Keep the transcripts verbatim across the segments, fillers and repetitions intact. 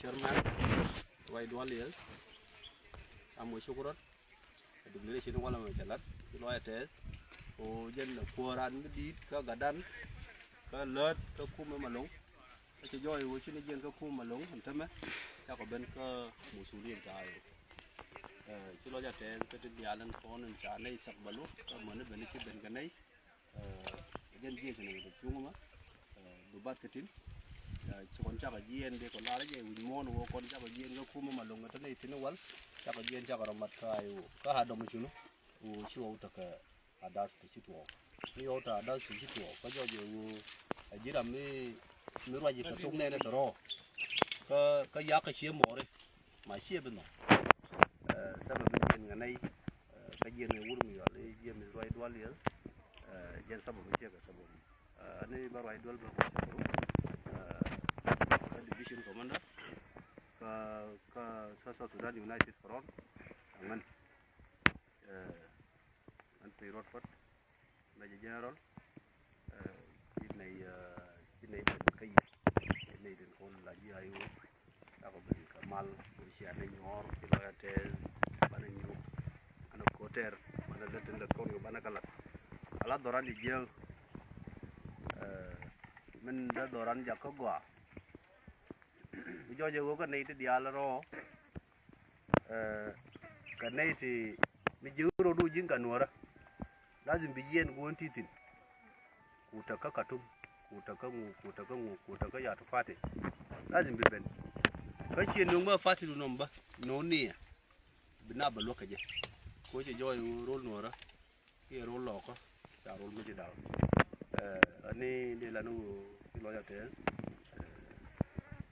Chairman, Ruai Dualiel, amo shukran. Duk lele shin wala ma shalat, ki loya tes. O jen kuaran mi dit ka gadan, ka lat, ka kuma Malong. Ka chi joy wo shin jen ka kuma Malong, ntame. Chako ben ka musulin ta ayo. Eh, chi loya tes, ka ti dialan kon en sa nei sak balu, ka mane ben chi ben ka nei. Eh, jen jien sini ngi tung ma, eh, du bat ka tin. Eh, chi kon chaka jien de ko lara je win mon wo kon chaka jien ka kuma Malong ta nei tin wal. Chaka jien chaka ramat ka ayo. Ka hadom chunu. U shi wa uta ka adas ti chi tuo. Ni uta adas ti chi tuo. Ka jo je u, eh, jira mi, mi rwa ji ka tuk ne ne doro. Ka, ka ya ka shie more. Ma shie bino. Eh, sabab mi jien nga nei. Eh, ka jien mi wur mi yol, eh, jien mi Ruai Dualiel. Eh, jen sabab mi shie ka sabab. Eh, ani ba Ruai Dual ba ko shukuru. Eh, ka division commander. Ka, ka sa, sa Sudan United Front. Angan. Eh, an pe rot pat. Major General, eh, ci nei, eh, ci nei ben ka yie. Ci nei den kon la ji ayo. Ako ben ka mal, ci ane nyor, ci loya tes, bana nyu. Ana koter, bana letin let kon, bana kalat. Ala doran di jeng, eh, men da doran ja ka gwa. Joje wo ka nei ti dial ro. Eh, ka nei ti mi jiu ro du jin ka nuora. Lazim bi yen gu won ti tin. Kuta ka Katum, kuta ka ngu, kuta ka ngu, kuta ka yatu fati. Lazim bi ben. Ka chie nung ba fati du nom ba, no nia. Bi na ba lwak ka je. Ko che joy rol nuora. Ki rol loko, cha rol mi ti dau. Eh, ani di lanu ki loya tes. Eh,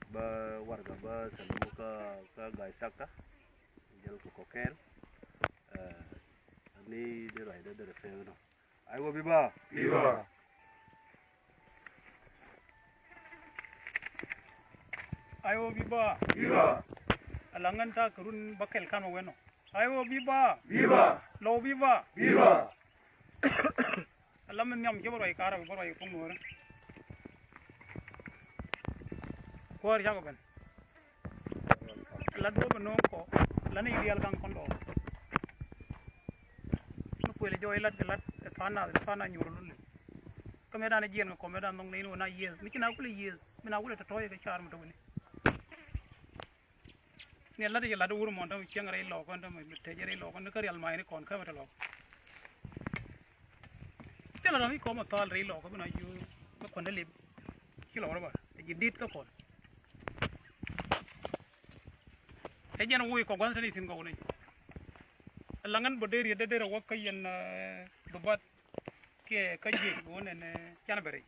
ba warga ba salamu ka, ka gai sakta. Jal ko kokel. Eh, ani di rai da da fe no. Aiwo biba. Biba. Aiwo biba. Biba. Alangan ta karun bakel kan weno. Aiwo biba. Biba. Lo biba. Biba. Alam nyam ke barwai kara barwai pung nuora. Kuar jago ben. Lad wo ba nong ko, lane ideal kang kondo. Nu pwele jo ilad ke lad, e pana, e pana nyur lule. Ka medan e jien ko, medan dong ne inu na yes. Mi kina kule yes, mi na kule totoy ke char mo to ni. Ni lad je lad ur mo, tam chiang rei lo kon, tam te je rei lo kon, ka real mai ni kon, ka mata lo. Te la mi ko mo tal rei lo ko, na ju, ko kon de lib. Ki lo ba, e ji dit ka kon. E jen wui ko gwan tani tin ko ni. Langan bo deri de deri wa ka yen, eh, dubat ke ka ji go ne ne chana bere.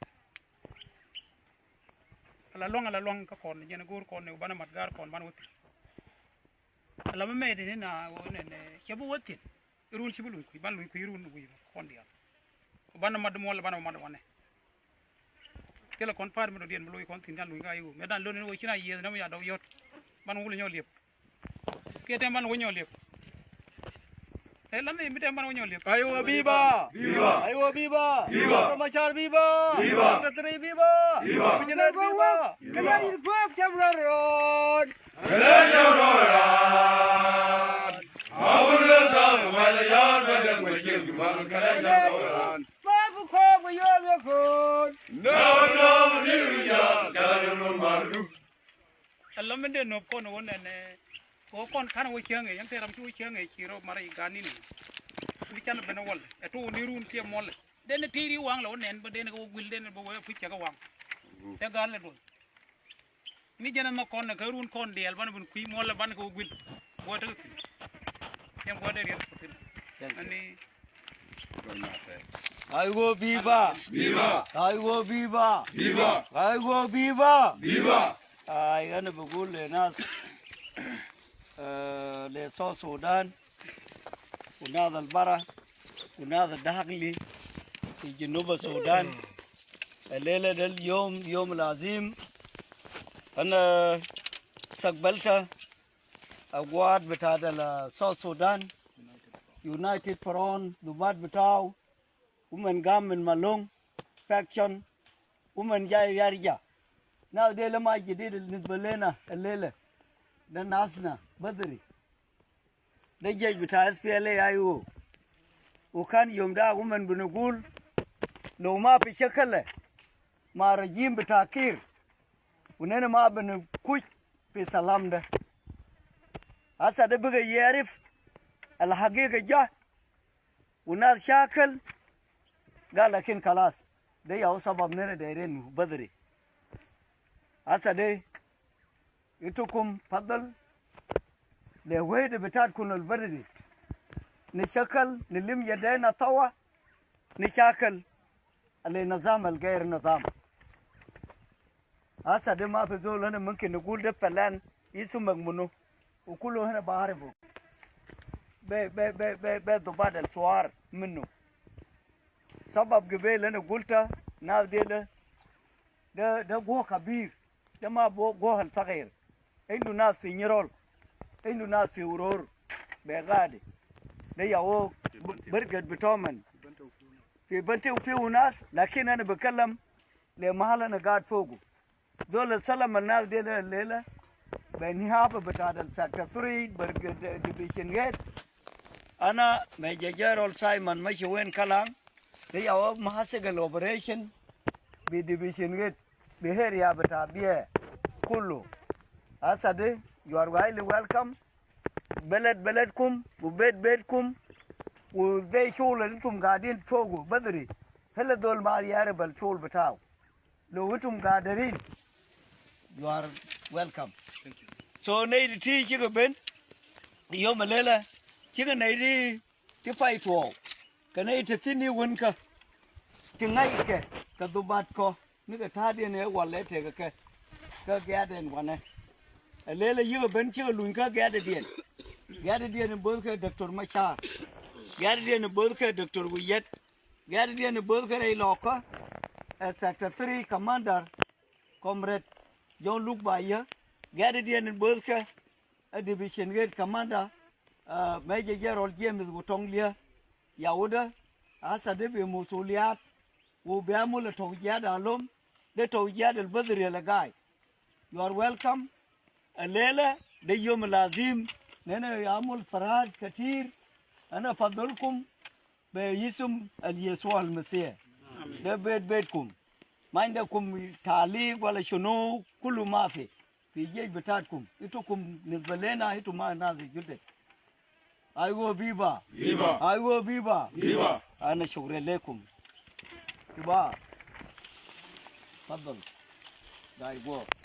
Ala long, ala long ka kon, jen gur kon ne bana mat gar kon ban wuti. Ala me me de na go ne ne chebu wuti. Run si bu lun kui, ban lun kui run kui kon dia. Ban mad mo, ban mad wane. Tela kon par mi do dien mi lui kon tin dan lui ga yu. Me dan lon wo china ye na mi ya do yot. Ban wul nyo liep. Ke tem ban wo nyo liep. E la mi mi tem ban wo nyo liep. Aiwo biba. Biba. Aiwo biba. Biba. Samachar biba. Biba. Katri biba. Biba. Bijinar biba. Kena il gop camera road. Kena camera road. Awul da mu wala yar ba da mu cin man kena camera road. Babu ko bu yo be ko. No, no, ni ya kala no maru. Alam de no kon wo ne ne. Wo kon kan wo chiang e, yang te ram chu chiang e, chiro mara i gani ni. Mi chan bena wal. E tu ni run ke mol. Den tiri wang lo nen ba den ko gwil den ba wo pu cha ka wang. Te gal le do. Mi jana ma kon na ka run kon diel ban bun kui mol ban ko gwil. Wo te. Yang wo de riel ko tin. Ani Aiwo biba. Biba. Aiwo biba. Biba. Aiwo biba. Biba. Ai, ana bugul le nas, eh, le South Sudan, u nas al bara, u nas al dahagli, fi Junub Sudan. Al lela del yom, yom al azim. Ana sakbalta agwad bita del South Sudan United Front, dubat bitau, umen gam min Malong faction, umen jai yarja. Nas de le ma jadid nisba lena, al lela. ده ناسنا بدري. ده جيش بتاع SPLA-IO. وكان يوم ده عمومًا بنقول لو ما في شكل مع رجيم بتاع كير، ونحن ما بنكون في سلام ده. هسه ده بقى يعرف الحقيقة جا، وناس شاكل قال لكن خلاص، ده ياهو سبب نحن دايرين بدري. هسه ده إتوكم فضل لوحدة بتاعتكم البدري. نشكل، نلم يدينا سوا، نشاكل على نظام الغير نظام. هسه ده ما في زول هنا ممكن نقول ده فلان اسمك منو، وكله هنا بعرفه. ب-، ب-، ب-، ب-، بضباط الشعار منه. سبب قبيل أنا قلت ناس ديل ده، ده قوة كبير، ده ما بو-، قوة الصغير. عنده ناس في نيرول، عنده ناس في ورور، بقادة. ده ياهو برقد بتومن. في بنتي وفيه ناس، لكن أنا بكلم لمحل أنا قاعد فوقه. زول السلم الناس ديل الليلة بنهاية بتاع ال Sector three برقد Division eight. أنا Major General Simon مشي وين كلام، ده ياهو ماسك ال operation ب Division eight بهيريا بتاع بيه كله. هسه ده you are highly welcome. بلد بلدكم وبيت بيتكم، وده شغل اللي انتم قاعدين فوقه بدري. هلا زول ما يعرف الشغل بتاعه. لو انتم قادرين، you are welcome. So نيدي تي شيكا بن يوم الليلة، شيكا نيدي تي فايت وو. كا نيدي تي ني ونكا، تي نغايكا، كا دوباتكو. Ni ka tadiɛn ɛ walɛ tɛ kɛ kɛ kɛ gɛ̈tdɛn wanɛ. Ɛ lɛlɛ yikɛ ben cikɛ luny kä gɛ̈tdɛn. Gɛ̈tdɛn both kɛ Doctor Machar. Gɛ̈tdɛn both kɛ Doctor Wiyet. Gɛ̈tdɛn both kɛ rɛy lɔkä. Ɛ Sector three Commander Comrade John Luke Baya. Gɛ̈tdɛn both kɛ ɛ Division eight Commander, ɛ Major General James Wutong Lia. Yawudɛ, hasa de bi musuliyat, وبيعمل توجيهات عليهم، ده توجيهات البدري اللي قاعد. You are welcome. الليلة ده يوم العظيم، نحن يعمل فرحات كتير. أنا فضلكم باسم يسوع المسيح. ده بيت بيتكم. ما عندكم تعليق ولا شنو، كله ما في. في جيش بتاعتكم. إنتوا كم بالنسبة لنا، إنتوا ما ناس جدد. Aiwo viva! Viva! Aiwo viva! Viva! أنا شكرا لكم. Viva! تفضل. Aiwo.